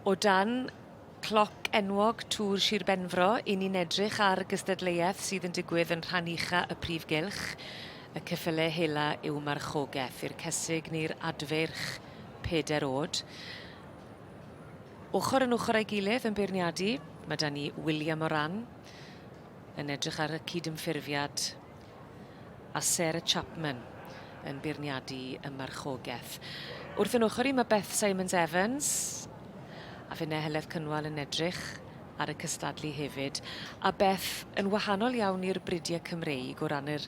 O dan cloc enwog Tŵr Sir Benfro, 'yn ni'n edrych ar gystadleuaeth sydd yn digwydd yn rhan ucha y prif gylch. Y ceffyle hela yw marchogeth, i'r cesig neu'r adfeirch peder o'd. Ochr yn ochr â'i gilydd yn beirniadu, mae 'da ni William Moran yn edrych ar y cydymffurfiad a Sarah Chapman yn beirniadu y marchogeth. Wrth yn ochr i mae Beth Simons Evans a finne Heledd Cynwal yn edrych ar y cystadlu hefyd. A Beth, yn wahanol iawn i'r bridiau Cymreig o ran yr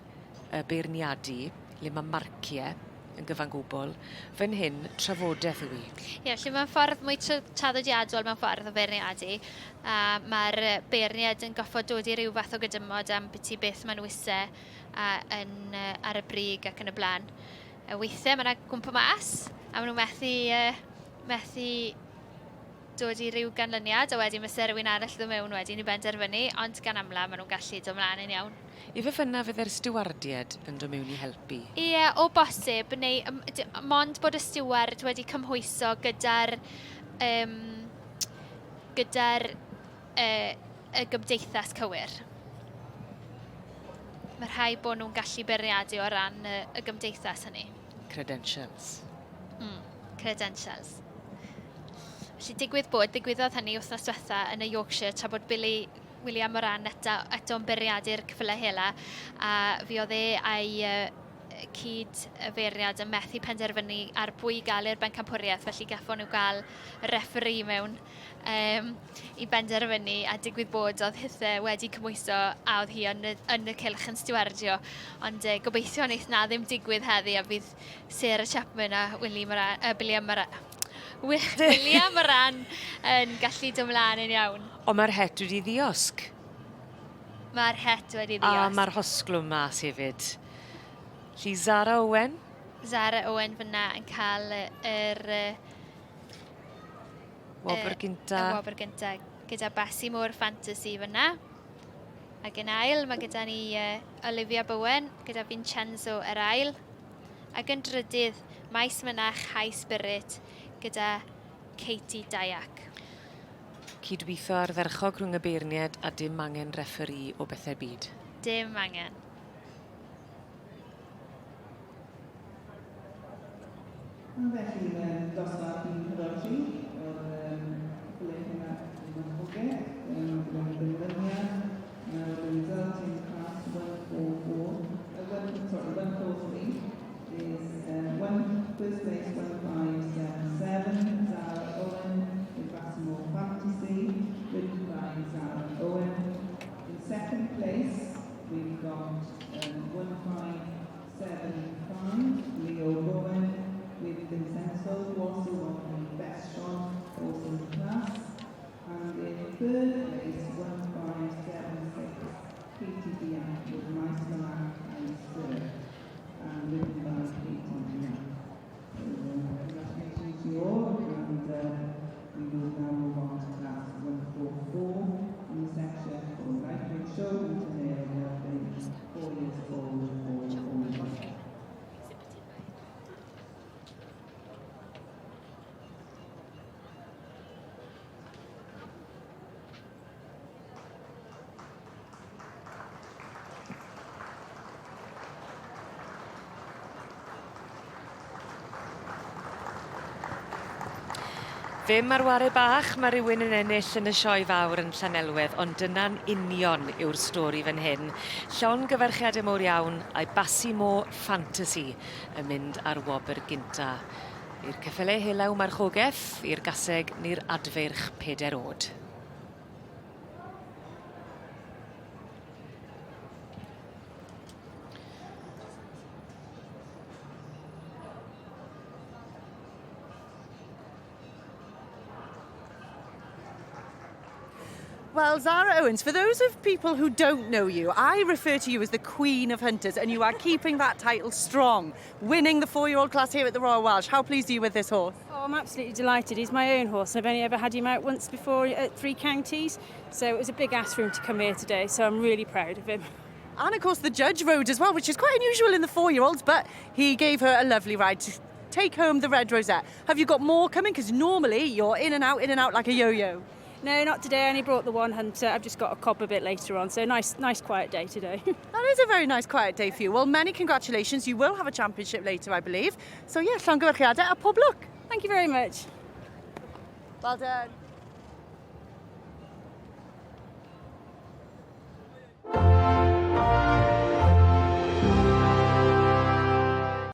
y beirniadu, le mae marciau yn gyfan gwbl, fan hyn, trafodaeth yw hi. Ie, felly mae'n ffordd mwy traddodiadol mewn ffordd o feirniadu, a mae'r beirniaid yn goffod dod i ryw fath o gydymod am biti beth maen nhw isie a yn, ar y brig ac yn y blaen. Weithiau mae yna gwmpa mas, a maen nhw'n methu, methu dod i ryw ganlyniad, a wedyn fyse rhywun arall ddod mewn wedyn i benderfynu, ond gan amla maen nhw'n gallu dod mlaen yn iawn. Ife fynna fydde'r stiwardied yn dod mewn i helpu? Ie, o bosib, neu mond bod y stiward wedi cymhwyso gyda'r um, gyda'r uh, y gymdeithas cywir. Mae rhai bod nhw'n gallu beirniadu o ran y, y gymdeithas hynny. Credentials. Credentials. Felly digwydd bod, ddigwyddodd hynny wythnos diwetha yn y Yorkshire tra bod Billy William Moran eto, eto'n bwriadu'r ceffylau hela a fi oedd e a'i uh, cyd feirniad yn methu penderfynu ar bwy gael i'r bencampwriaeth, felly gaffon nhw gael referee mewn um, i benderfynu a digwydd bod oedd hithe wedi cymhwyso a oedd hi yn y, yn y cylch yn stiwardio. Ond uh, gobeithio wneith na ddim digwydd heddi a fydd Sarah Chapman a Willie Moran, William Moran, William Moran yn gallu dod mlaen yn iawn. Ond mae'r het wedi ddiosg. Mae'r het wedi ddiosg. A mae'r hosglwm mas hefyd. Lly Zara Owen? Zara Owen fyna yn cael yr... Wobr gynta. Y wobr gynta gyda Basi Moore Fantasy fyna. Ac yn ail, mae gyda ni uh, Olivia Bowen gyda Vincenzo yr ail. Ac yn drydydd, Maes Mynach High Spirit gyda Katie Dyack. Cydweithio ardderchog rhwng y beirniaid a dim angen refferî o bethau byd. Dim angen. A felly mewn dosbarth 143 o'r um, cwpl hynna yn marchogaeth, um, gyda ganlyniad, now the result in class 144, uh, one, sorry, 143 is um, one, first place 1577, Zara Owen with Bassmore Fantasy, ridden by Zara Owen. In second place, we've got um, 1575, Leo Bowen with Vincenzo, who also won the best shot horse in the class. And in third place, 1576, Katie Diak with Nice Malak and Spirit, and ridden by Katie Diak. So, congratulations to you all, and we will now move on to class 144 in the section for Lightweight Show and Male Gelfling, 4 years old or older. Ddim ar ware bach mae rhywun yn ennill yn y sioe fawr yn Llanelwedd, ond dyna'n union yw'r stori fan hyn. Llongyfarchiadau mowr iawn a'i Basimo Fantasy yn mynd ar wobr gynta. I'r ceffylau helaw marchogeth, i'r gaseg neu'r adfeirch peder o'd. Well, Zara Owens, for those of people who don't know you, I refer to you as the Queen of Hunters, and you are keeping that title strong, winning the 4-year-old class here at the Royal Welsh. How pleased are you with this horse? Oh, I'm absolutely delighted. He's my own horse. I've only ever had him out once before at 3 counties, so it was a big ask for him to come here today, so I'm really proud of him. And of course the judge rode as well, which is quite unusual in the 4-year-olds, but he gave her a lovely ride. take home the red rosette. Have you got more coming? Because normally you're in and out, in and out like a yo-yo. No, not today. I only brought the one hunter. I've just got a cob a bit later on, so nice, nice quiet day today. That is a very nice quiet day for you. Well, many congratulations. You will have a championship later, I believe. So yeah, llongyfarchiadau a pob lwc. Thank you very much. Well done.